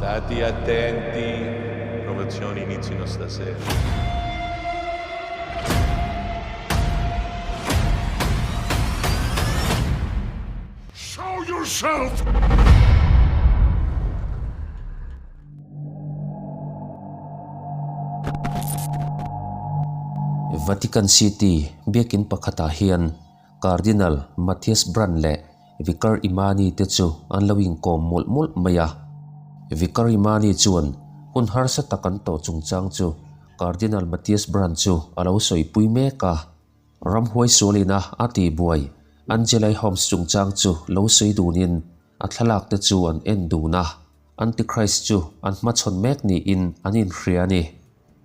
Stati attenti, promozioni inizino stasera. Show yourself! Vatican City biakin pakhatah hian Cardinal Matthias Brand leh Vicar Imani te chu an lo inkawm mawlh mawlh mai a. Vicar Imani chuan hun harsa tak an tawh chungchang chu Cardinal Matthias Brand chu a lo sawipui mek a. Ramhuai sualina a tihbuai Angelai Holmes chungchang chu lo sawi dunin a thlalak te chu an en dun a. Antichrist chu an hmachhawn mek niin an inhria a ni.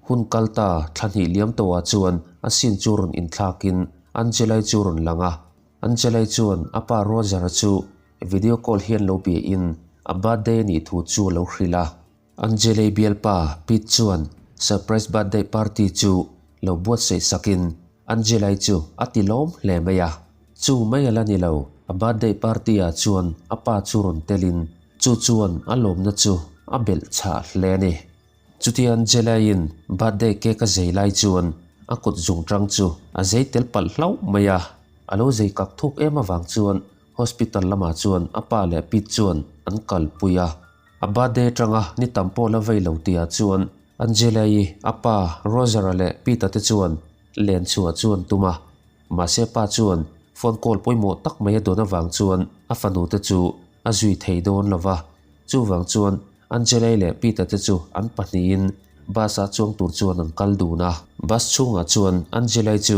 Hun kal ta thla hnih liam tawhah chuan a sin chu rawn inthlakin Angelai chu rawn lang a. Angelai chuan a pa Roger-a chu video call hian lo biain a birthday a nih thu chu a lo hrilh a. Angelai bialpa Pete chuan surprise birthday party chu lo buatsaih sakin Angelai chu a ti lawm hle mai a. Chu mai a la ni lo, a birthday party ah chuan a pa chu rawn telin chu chuan a lawmna chu a belh chhah hle a ni. Chutia Angelaiin birthday cake a zei lai chuan a kut zung tang chu a zei tel palh hlauh mai a, a lo zei kak thuk em avang chuan hospital lamah chuan a pa leh Pete chuan an kalpui a. A birthday atanga ni tam pawh la vei lo tihah chuan Angela-i, a pa Roger-a leh Pete-a te chuan len chhuah chu an tum a, mahse pa chuan phone call pawimawh tak mai a dawn avang chuan a fanu te chu a zui thei dawn lo va, chuvang chuan Angelei leh Peter te chu an pahnihin bus ah chuang tur chuan an kal dun a. Bus chhungah chuan Angelei chu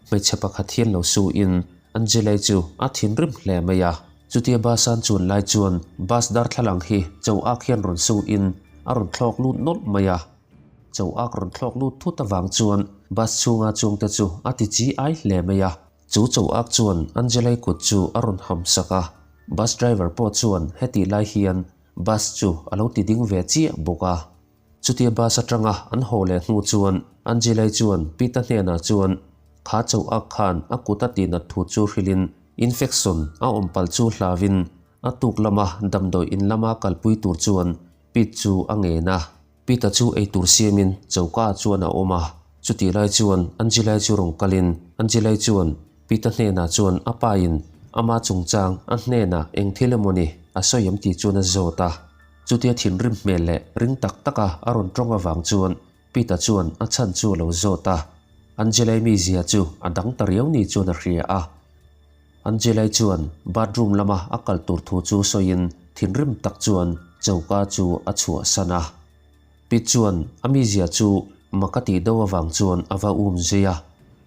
hmeichhe pakhat hian lo su in Angelei chu a thinrim hle mai a. Chutia bus an chuan lai chuan bus darthlalang hi cho ak hian rawn su in a rawn thlawk lut nawlh mai a. Cho ak rawn thlawk lut thut avang chuan bus chhunga chuangte chu a ti chi ai hle mai a. Chu cho ak chuan Angelei kut chu a rawn ham sak a. Bus driver pawh chuan hetih lai hian Bus chu a lo ti ding ve chiah bawk a. Chutia bus atanga an haw leh hnu chuan Angelai chuan Peter hnenah chuan kha chauh ak khan a kut a tihnat thu chu hrilhin infection a awm palh chu hlauin a tuk lama damdawi in lama kalpui tur chuan Pete chu a ngen a. Peter chu eitur siamin choka chuan a awm a. Chutih lai chuan Angelai chu rawn kalin Angelai chuan Peter hnenah chuan a pa in ama chungchang a hnenah eng thil emaw ni a sawi em tih chuan a zawt a. Chutia thinrim hmel leh ring tak taka a rawn tawng avang chuan Peter chuan a chhan chu a lo zawt a. Angelai mizia chu a dang ta riau ni chuan a hria a. Angelai chuan bathroom lama a kal tur thu chu sawiin thinrim tak chuan choka chu a chhuahsan a. Pete chuan a mizia chu mak a tih deuh avang chuan a va um zui a,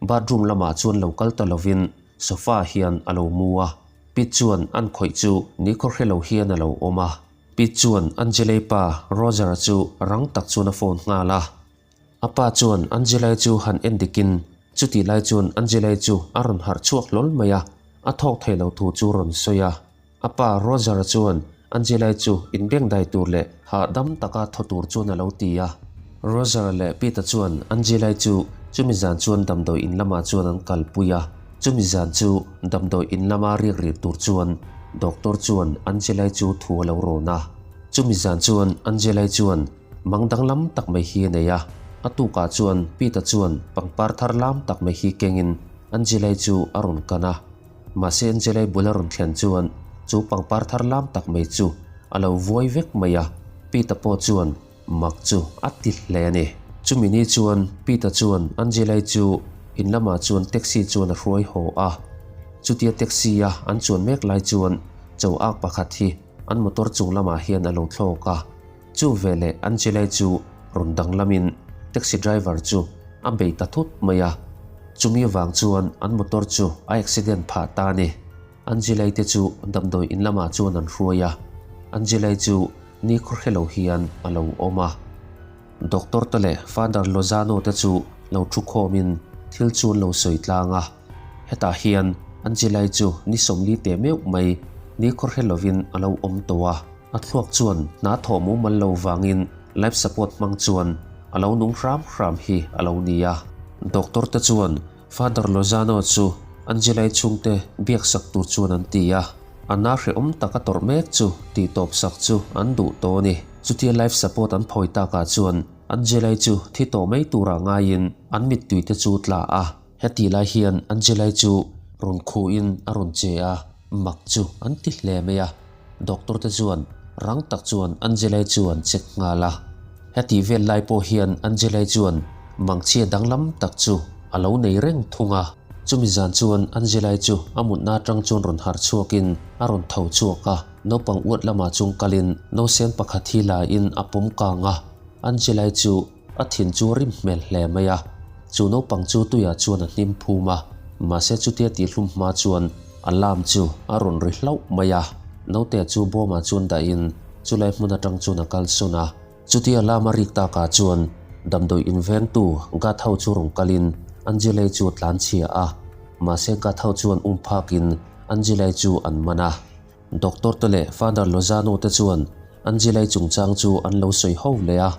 bathroom lamah chuan lo kal ta lovin sofa hian a lo mu a. Pete chuan an khawih chu nikhaw hre lo hian a lo awm a. Pete chuan Angelei pa Roger-a chu rang tak chuan a phone nghal a. A pa chuan Angelei chu han en dikin chutih lai chuan Angelei chu a rawn harh chhuak hlawl mai a, a thawk thei lo thu chu rawn sawi a. A pa Roger-a chuan Angelai chu inbengdai tur leh hahdam taka thaw tur chuan a lo ti a. Roger-a leh Pete-a chuan Angelai chu chumi zan chuan damdawi in lamah chuan an kalpui a. Chumi zan chu damdawi in lama riak rih tur chuan doctor chuan Angelai chu thu a lo rawn a. Chumi zan chuan Angelai chuan mang danglam tak mai hi a nei a. A tukah chuan Pete-a chuan pangpar thar lam tak mai hi kengin Angelai chu a rawn kan a. Mahse Angelai bul a rawn thlen chuan chu pangpar thar lam tak mai chu a lo vuai vek mai a, Peter pawh chuan mak chu a ti hle a ni. Chumi ni chuan Peter chuan Angelai chu in lamah chuan taxi chuan a hruai haw a. Chutia taxi a an chuan mek lai chuan cho ak pakhat hi an motor chung lamah hian a lo thlawk a. Chu veleh Angelai chu rawn danglamin taxi driver chu a bei ta thut mai a, chumi avang chuan an motor chu a accident phah ta a ni. Angelai te chu damdawi in lamah chuan an hruai a, Angelai chu ni khaw hre lo hian a lo awm a. Doctor te leh Father Lozano te chu lo thu khawmin thil chu an lo sawi tlang a, hetah hian Angelai chu ni 40 teh meuh mai ni khaw hre lovin a lo awm tawh a. A thluak chuan hna thawh mumal lo vangin life support hmang chuan a lo nung hram hram hi a lo ni a. Doctor te chuan Father Lozano chu Angelai chhungte biak sak tur chuan an ti a, a na hrehawm tak a tawrh mek chu tih tawp sak chu an duh tawh a ni. Chutia life support an phawi takah chuan Angela-i chu thi tawh mai turah ngaiin an mittui te chu tla a. Hetih lai hian Angela-i chu rawn khuhin a rawn che a, mak chu an ti hle mai a. Doctor te chuan rang tak chuan Angela-i chu an check nghal a. Hetih vel lai pawh hian Angela-i chuan mangchhia danglam tak chu a lo nei reng thung a. Chumi zan chuan Angela-i chu a mutna atang chuan rawn harh chhuakin a rawn tho chhuak a. Naupang uat lamah chung kalin nausen pakhat hi la in a pawm kang a. Angela-i chu a thin chu a rim hmel hle mai a. Chu naupang chu tuiah chuan a hnim phum a, mahse chutia tihhlum hma chuan alarm chu a rawn ri hlauh mai a. Naute chu bawmah chuan dahin chulai hmun atang chuan a kalsawn a. Chutia alarm a rik takah chuan damdawi invengtu guard ho chu rawn kalin Angela-i chu a tlanchhia a, mahse guard ho chuan um phakin Angela-i chu an man a. Doctor te leh Father Lozano te chuan Angela-i chungchang chu an lo sawi ho leh a,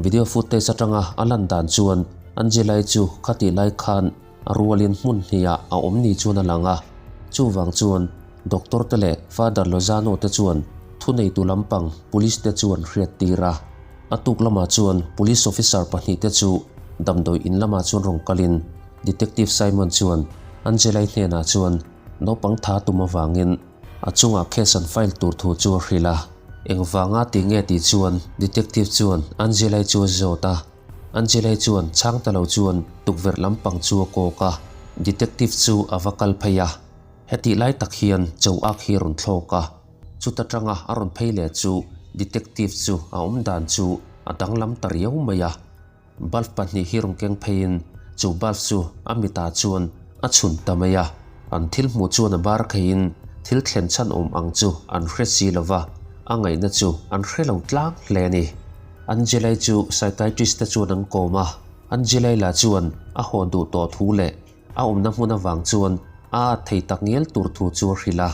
video footage atanga a lan dan chuan Angela-i chu khatih lai khan a rualin hmun hniah a awm ni chuan a lang a. Chuvang chuan Doctor te leh Father Lozano te chuan thuneitu lampang Police te chu an hriat tir a. A tuk lamah chuan Police officer pahnihte chu damdawi in lamah chuan rawn kalin Detective Simon chuan Angela-i hnenah chuan Naupang tha tum avangin a chungah case an file tur thu chu a hrilh a. Engvanga tih nge tih chuan detective chuan Angela-i chu a zawt a. Angela-i chuan chhang ta lo chuan tukverh lampang chu a kawk a, detective chu a va kal phei a. Hetih lai tak hian cho ak hi a rawn thlawk a. Chuta tanga a rawn phei leh chu detective chu a awm dan chu a danglam ta riau mai a. Bulb pahnih hi rawn keng pheiin chu bulb chu a mitah chuan a chhun ta mai a, an thil hmuh chuan a bar kheiin thil thlen chhan awm ang chu an hre si lo va, a ngaihna chu an hre lo tlang hle a ni. Angela-i chu psychiatrist te chuan an kawm a, Angela-i lah chuan a haw duh tawh thu leh a awmna hmun avang chuan a at thei tak ngial tur thu chu a hrilh a.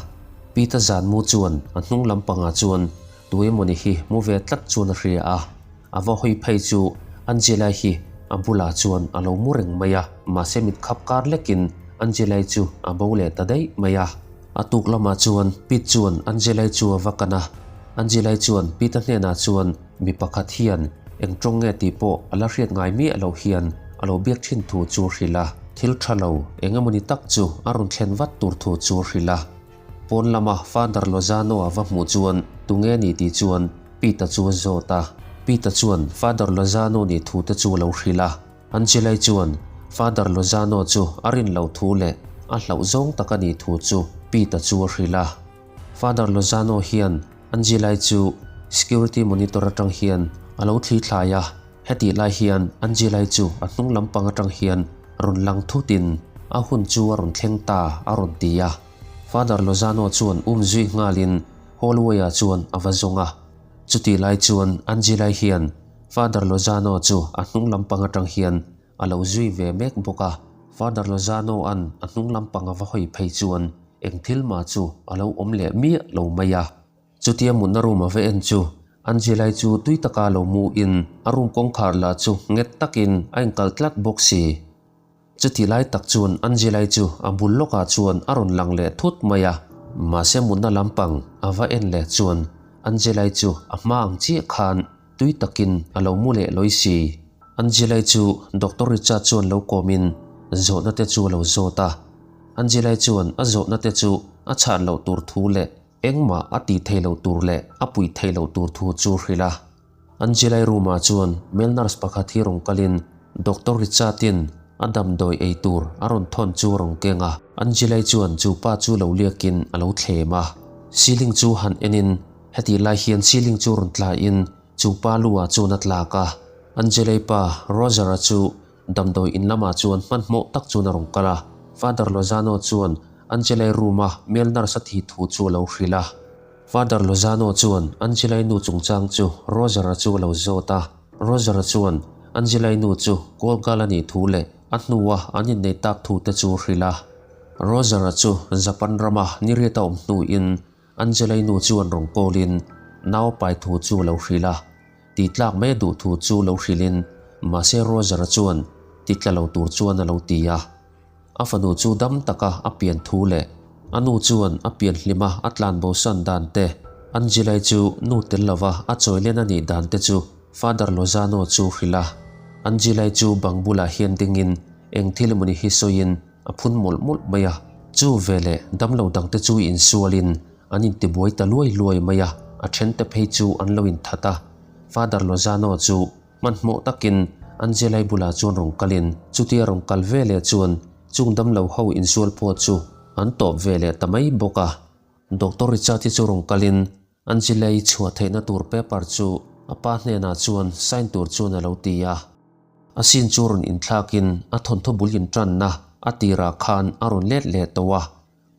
Peter Zanmu chuan a hnung lampangah chuan tuemawni hi mu ve tlat chuan a hria a. A va hawi phei chu Angela hi a bulah chuan a lo mu reng mai a, mahse mit khap kar lekin Angela-i chu a bo leh ta daih mai a. A tuk lamah chuan Pete chuan Angela-i chu a va kan a, Angela-i chuan Pete-a hnenah chuan mi pakhat hian eng tawng nge tih pawh a la hriat ngai miah loh hian a lo biak thin thu chu a hrilh a, thil tha lo eng emawni tak chu a rawn thlen vat tur thu chu a hrilh a. Pawn lama Father Lozano a va hmuh chuan tunge ni tih chuan Pete-a chu a zawt a. Pete-a chuan Father Lozano nih thu te chu a lo hrilh a. Angela-i chuan Father Lozano chu a rin loh thu leh a hlauh zawng tak a nih thu chu Pete-a chu a hrilh a. Father Lozano hian Angela-i chu security monitor atang hian a lo thli thlai a. Hetih lai hian Angela-i chu a hnung lampang atang hian rawn lang thutin a hun chu a rawn thleng ta a rawn ti a. Father Lozano chuan um zui nghalin hallway-ah chuan a va zawng a. Chutih lai chuan Angela-i hian Father Lozano chu a hnung lampang atang hian a lo zui ve mek bawk a. Father Lozano-a'n a hnung lampang a va hawi phei chuan eng thil mah chu a lo awm leh miah lo mai a. Chutia mutna room a va en chu Angela-i chu tui taka lo mu in a room kawngkhar lah chu nghet takin a inkal tlat bawk si. Chuti lai tak chuan Angela-i chu a bul lawkah chuan a rawn lang leh thut mai a, mahse mutna lampang a va en leh chuan Angela-i chu a hma ang chiah khan tui takin a lo mu leh lawi si. Angela-i chu Doctor Richard chuan lo kawmin zawhna te chu a lo zawt a, Angela-i chuan a zawhna te chu a chhan loh tur thu leh engmah a tih theih loh tur leh a puih theih loh tur thu chu hrilh a. Angela-i room-ah chuan male nurse pakhat hi rawn kalin Doctor Richard-in a damdawi ei tur a rawn thawn chu a rawn keng a. Angela-i chuan chu pa chu lo liakin a lo thlem a. Ceiling chu han enin hetih lai hian ceiling chu rawn tlain chu pa lu-ah chuan a tlak a. Angela-i pa Roger-a chu damdawi in lamah chuan hmanhmawh tak chuan a rawn kal a. Father Lozano chuan Angela-i room-a male nurse a thi thu chu a lo hrilh a. Father Lozano chuan Angela-i nu chungchang chu Roger-a chu a lo zawt a. Roger-a chuan Angela-i nu chu Kawlgal a nih thu leh a hnua an inneih tak thu te chu a hrilh a. Roger-a chu Japan rama niriat a awm hnuin Angela-i nu chuan rawn kawlin nau a pai thu chu a lo hrilh a. Tihtlak mai a duh thu chu lo hrilhin mahse Roger-a chuan titla lo tur chuan a lo ti a. A fanu chu dam taka a pian thu leh a nu chuan a pian hlima a tlan bosan dan te, Angela-i chu nu tel lova a chawi len a nih dan te chu Father Lozano chu hrilh a. Angela-i chu bang bulah hian dingin eng thil emawni hi sawiin a phun mawlh mawlh mai a. Chu veleh damlo dangte chu insualin an intibuai ta luai luai mai a, a thente phei chu an lo inthat a. Father Lozano chu Hmanhmawh takin Angelai bulah chuan rawn kalin chutia rawn kal ve leh chuan chung damlo ho insual pawh chu an tawp ve leh ta mai bawk a. Doctor Richard hi chu rawn kalin Angelai chhuah theihna tur paper chu a pa hnenah chuan sign tur chuan a lo ti a. A sin chu rawn inthlakin a thawnthaw bul intanna a tirah khan a rawn let leh tawh a.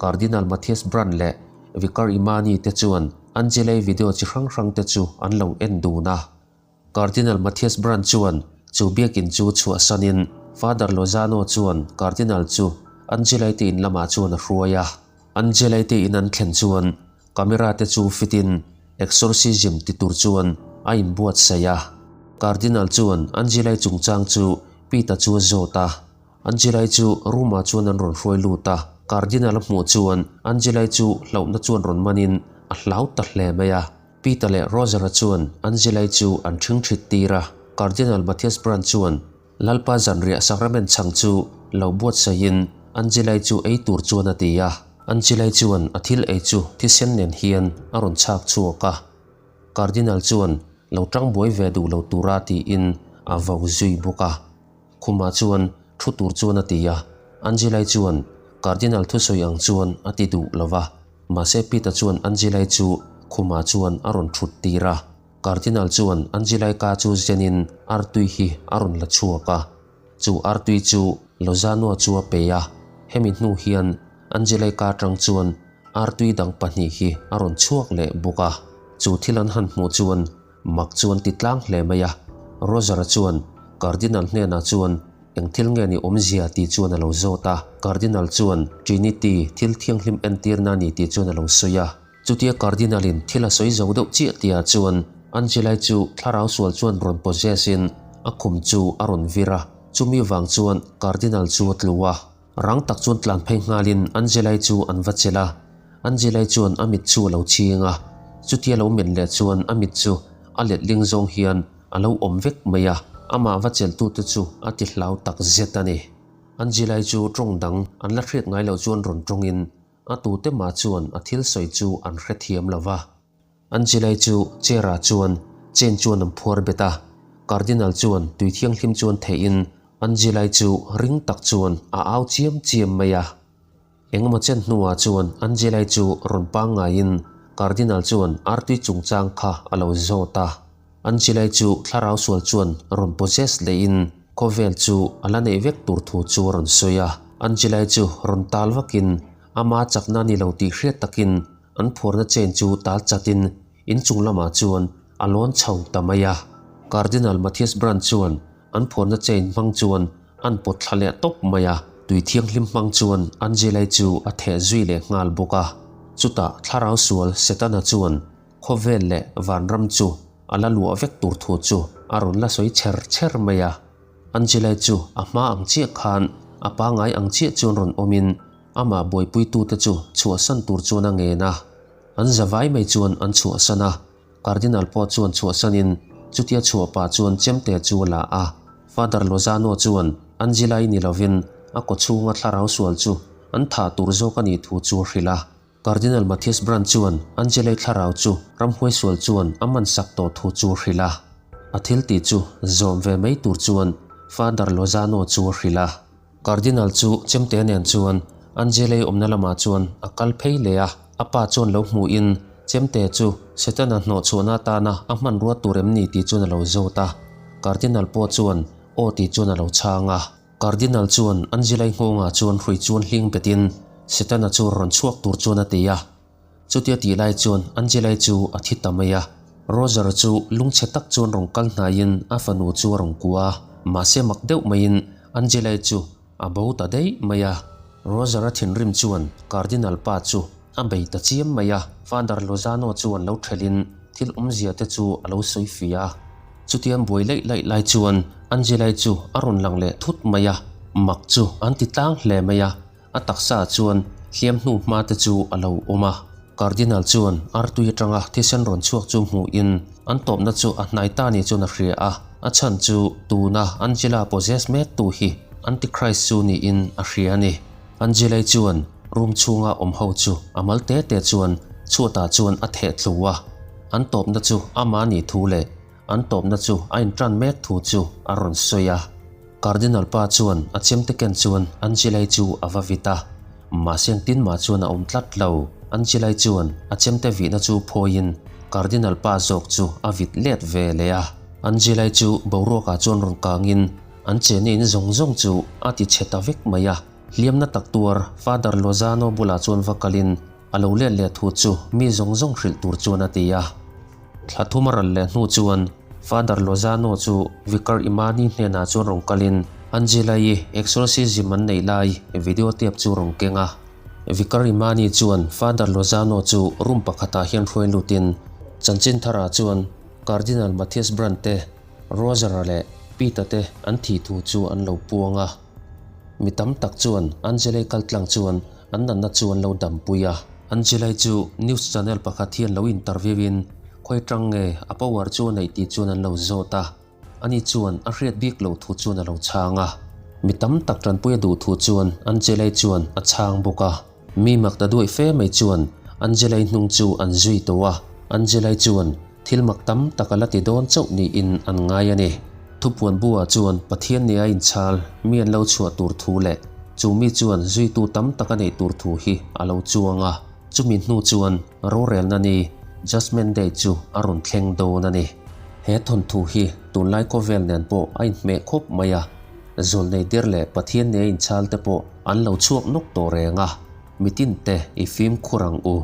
Cardinal Matthias Brand leh Vicar Imani te chuan Angelai video chi hrang hrang te chu an lo en dun a. Cardinal Matthias Brand chuan chu biakin chu chhuahsanin Father Lozano chuan Cardinal chu Angelite in lamah chuan a hruai a. Angelite in an thlen chuan camera te chu fitin exorcism ti tur chuan a inbuatsaih a. Cardinal chuan Angelai chungchang chu Pete-a chu a zawt a. Angelai chu room ah chuan an rawn hruai lut a, Cardinal a hmuh chuan Angelai chu hlauhna chuan rawn manin a hlau ta hle mai a. Peter leh Roger-a chuan Angelai chu an ṭhingṭhit tir a, Cardinal Matthias Brand chuan Lalpa zanriah sacrament chhang chu lo buatsaihin Angelai chu ei tur chuan a ti a. Angelai chuan a thil ei chu thisen nen hian a rawn chhak chhuak a, Cardinal chuan lo ṭang buai ve duh lo tura tiin a vau zui bawk a. Khumah chuan thu tur chuan a ti a, Angelai chuan Cardinal thusawi ang chuan a ti duh lo va, mahse Peter chuan Angelai chu khumah chuan a rawn thut tir a. Cardinal chuan Angelai ka chu zenin artui hi a rawn la chhuak a, chu artui chu Lozano chu a pe a, hemi hnu hian Angelai ka atang chuan artui dang pahnih hi a rawn chhuak leh bawk a, chu thil an han hmuh chuan Mak chuan ti tlang hle mai a. Roger-a chuan Cardinal hnenah chuan eng thil nge ni awmzia tih chuan a lo zawt a. Cardinal chuan Trinity thil thianghlim entirna a ni tih chuan a lo sawi a. Chutia Cardinal-in thil a sawi zo deuh chiah tihah chuan Angelai chu thlarau sual chuan rawn possess-in a khum chu a rawn vir a. Chumi vang chuan Cardinal chu a tlu a. Rang tak chuan tlan phei nghalin Angelai chu an va chelh a, Angelai chuan a mit chu a lo chhing a, chutia lo men leh chuan a mit chu a letling zawng hian a lo awm vek mai a, amah va chelhtute chu a ti hlau tak zet a ni. Angelai chu tawng dang an la hriat ngai loh chuan rawn tawngin a tute mah chuan a thil sawi chu an hrethiam lo va. Angelai chu chair ah chuan chain chuan an phuar bet a, Cardinal chuan tui thianghlim chuan theihin Angelai chu ring tak chuan a au chiam chiam mai a. Engemaw chen hnuah chuan Angelai chu rawn pangngaiin Cardinal chuan artui chungchang kha a lo zawt a. Angelai chu thlarau sual chuan rawn possess lehin khawvel chu a la neih vek tur thu chu a rawn sawi a. Angelai chu rawn tal vakin ama chakna ni lo tih hriat takin An phuarna chain chu tal chatin inchung lamah chuan a lawn chho ta mai a. Cardinal Matthias Brand chuan an phuarna chain hmang chuan an pawt thla leh tawp mai a, tui thianghlim hmang chuan Angelai chu a theh zui leh nghal bawk a. Chutah thlarau sual Setana chuan khawvel leh vanram chu a la luah vek tur thu chu a rawn la sawi chher chher mai a. Angelai chu a hma ang chiah khan a pangai ang chiah chuan rawn awmin Amah buaipuitute chu chhuahsan tur chuan a ngen a, an zavai mai chuan an chhuahsan a. Cardinal pawh chuan chhuahsanin chutia chhuah pah chuan chemte chu a la a. Father Lozano chuan Angela-i ni lovin a kawchhunga thlarau sual chu an thah tur zawk a nih thu chu a hrilh a. Cardinal Matthias Brand chuan Angela-i thlarau chu ramhuai sual chuan a mansak tawh thu chu a hrilh a. A thil tih chu zawm ve mai tur chuan Father Lozano chu a hrilh a. Cardinal chu chemte nen chuan Angelei awmna lamah chuan a kal phei leh a, a pa chuan lo hmuhin chemte chu Setana hnawhchhuahna atana a hmanrua tur em ni tih chuan a lo zawt a. Cardinal pawh chuan aw tih chuan a lo chhang a. Cardinal chuan Angelei nghawngah chuan hrui chuan hling betin Setana chu rawn chhuak tur chuan a ti a. Chutia tih lai chuan Angelai chu a thi ta mai a. Roger chu lungchhe tak chuan rawn kal hnaiin a fanu chu a rawn kua a, mahse mak deuh maiin Angelai chu a bo ta daih mai a. Roger a thinrim chuan Cardinal pa chu a bei ta chiam mai a, Father Lozano chuan lo thelhin thil awmzia te chu a lo sawi fia a. Chutiang buai laih laih lai chuan Angelai chu a rawn lang leh thut mai a, mak chu an ti tlang hle mai a. A taksa chuan hliam hnu hma te chu a lo awm a. Cardinal chuan artui atanga thisen rawn chhuak chu hmuhin an tawpna chu a hnai ta ni chuan a hria a, a chhan chu tuna Angela possess mek tu hi Antichrist chu niin a hria a ni. Angela-i chuan room chhunga awm ho chu a mal te te chuan chhuatah chuan a theh thlu a, an tawpna chu ama nih thu leh An tawpna chu a intan mek thu chu a rawn sawi a. Cardinal pa chuan a chemte ken chuan Angela-i chu a va vit a. Mahse engtin mah chuan a awm tlat lo. Angela-i chuan a chemte vihna chu phawiin Cardinal pa zawk chu a vit let ve leh a. Angela-i chu boruakah chuan rawn kangin an chena in zawng zawng chu a ti chhe ta vek mai a. Hliamna tak tuar Father Lozano bulah chuan va kalin a lo let leh thu chu mi zawng zawng hrilh tur chuan a ti a. Thla thum a ral leh hnu chuan Father Lozano chu Vicar Imani hnenah chuan rawn kalin Angela-i exorcism an neih lai video tape chu rawn keng a. Vicar Imani chuan Father Lozano chu room pakhatah hian hruai lutin chanchin tharah chuan Cardinal Matthias Brand te, Roger-a leh Pete-a te an thih thu chu an lo puang a. Mi tam tak chuan Angela-i kaltlang chuan an natna chu an lo dampui a. Angela-i chu news channel pakhat hian lo interview in khawi tang nge a power chu a neih tih chuan an lo zawt a, ani chuan a hriat bik loh thu chuan a lo chhang a. Mi tam tak tanpui a duh thu chuan Angela-i chuan a chhang bawk a. Mi mak ta duai fe mai chuan Angela-i hnung chu an zui tawh a, Angela-i chuan thil mak tam tak a la ti dawn chauh niin an ngai a ni. Thupuan bu-ah chuan Pathian nia inchhal mi an lo chhuah tur thu leh chu mi chuan zuitu tam tak a neih tur thu hi a lo chuang a, chumi hnu chuan rorelna ni, Judgement Day, chu a rawn thleng dawn a ni. He thawnthu hi tunlai khawvel nen pawh a inhmeh khawp mai a, zawlnei der leh Pathian nia inchhal te pawh an lo chhuak nawk tawh reng a, mitin te i fimkhur ang u.